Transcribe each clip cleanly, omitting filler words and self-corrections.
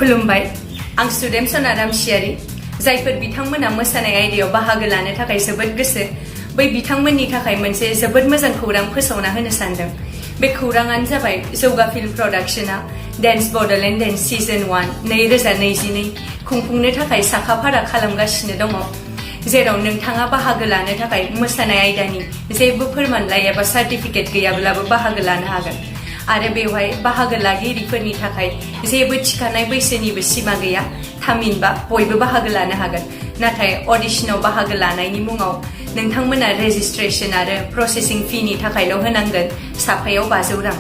खुलुमबाय आं सुदेम सना रामचियारी जायफोर बिथांमोना मोसानाय आयदायाव बाहागो लानो थाखाय जोबोद गोसो बै बिथांमोननि थाखाय मोनसे जोबोद मोजां खौरां फोसावना होनो सानदों। बे खौराङानो जाबाय जौगा फिल्म प्रडाक्शना डेन्स बड'लेण्ड डेन्स सीजन 1 2022 खुंफुंनो थाखाय साखाफारा खालामगासिनो दङ, जेराव नोंथाङा बाहागो लानो थाखाय मोसानाय आयदानि जेबो फोरमानलाइ एबा सार्टिफिकेट गैयाब्लाबो बाहागो लानो हागोन आरो बेवहाय बाहागो लागिरिफोरनि थाखाय जेबो थिखानाय बैसोनिबो सिमा गैया। थामहिनबा बयबो बाहागो लानो हागोन, नाथाय अडिशनाव बाहागो लानायनि मुङाव नोंथांमोना रेजिस्ट्रेशन आरो प्रसेसिं फीनि थाखायल' होनांगोन साफायाव 500 रां।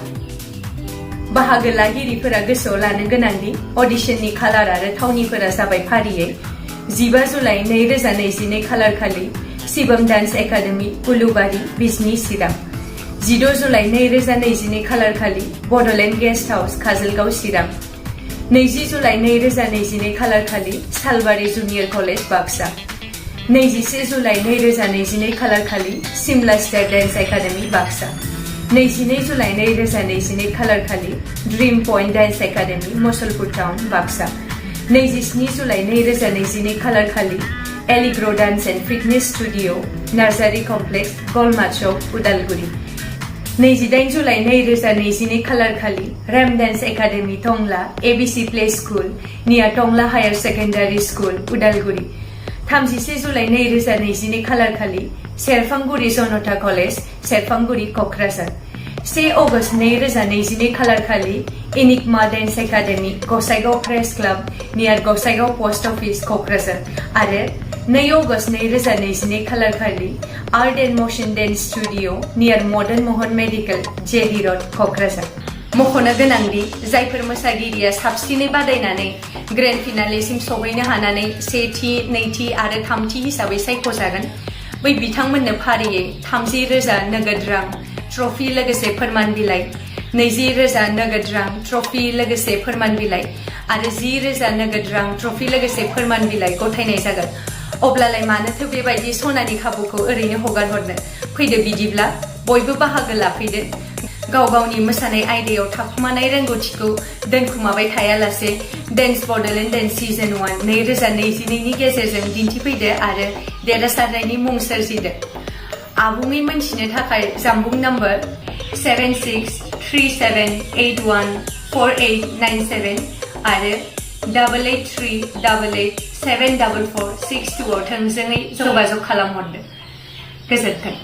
बाहागो लागिरिफोरा गोसोआव लानो गोनांदि अडिशननि खालार आरो थावनिफोरा जाबाय फारियै 15 जुलाइ 2022 खालार खालि Shivam dance academy Ulubari Bijni Chirang, 16 July 2022 खालार खालि Bodoland guest house Kajalgaon Chirang, 20 July 2022 खालार खालि Salbari junior college Baksa, 21 July 2022 खालार खालि Simla star dance academy Baksa, 22 July 2022 खालार खालि dream point dance academy Musalpur town Baksa, 27 July 2022 खालार खालि allegro dance and fitness studio Narzary complex Golma chowk Udalguri, 28 July 2022 खालार खालि राम डान्स एकाडेमी टंला एबीसी प्ले स्कुल नियर टंला higher secondary school Udalguri, 31 July 2022 खालार खालि सेरफांगुरि जनता कलेज सेरफांगुरि क'क्राझार, 1 अगस्ट 2022 खालार खालि enigma dance academy Gossaigaon press club near Gossaigaon post office Kokrajhar आरो 2 अगस्ट 2022 खालार खालि art and motion dance studio near Madan Mohan medical JD road Kokrajhar. मख'नो गोनांदि जायफोर मोसागिरिया साबसिनै बादायनानै ग्रेन्ड फिनालेसिम सौहैनो हानानै सेथि, नैथि आरो थामथि हिसाबै सायख'जागोन, बै बिथांमोननो फारियै 30,000 नोगोद रां ट्रफी लोगोसे फोरमान बिलाइ, 20,000 नोगोद रां ट्रफी लोगोसे फोरमान बिलाइ आरो 10,000 नोगोद रां ट्रफी लोगोसे फोरमान बिलाइ गथायनाय जागोन। अब्लालाय मानोथो बेबायदि सनानि खाबुखौ ओरैनो हगार हरनो? फैदो बिदिब्ला बयबो बाहागो लाफैदो। गाव गावनि मोसानाय आयदायाव थाखुमानाय रोंगौथिखौ दोनखुमाबाय थायालासे डेन्स बड'लेण्ड डेन्स सीजन 1 2022 नि गेजेरजों दिन्थिफैदो आरो देरहासारनायनि मुं सोरजिदो। आबुङै मोनथिनो थाखाय जानबुं नम्बर 7637814897 आरो 8838874462 आव थोंजोङै जगाजग खालामहरदो। गोजोन्थों।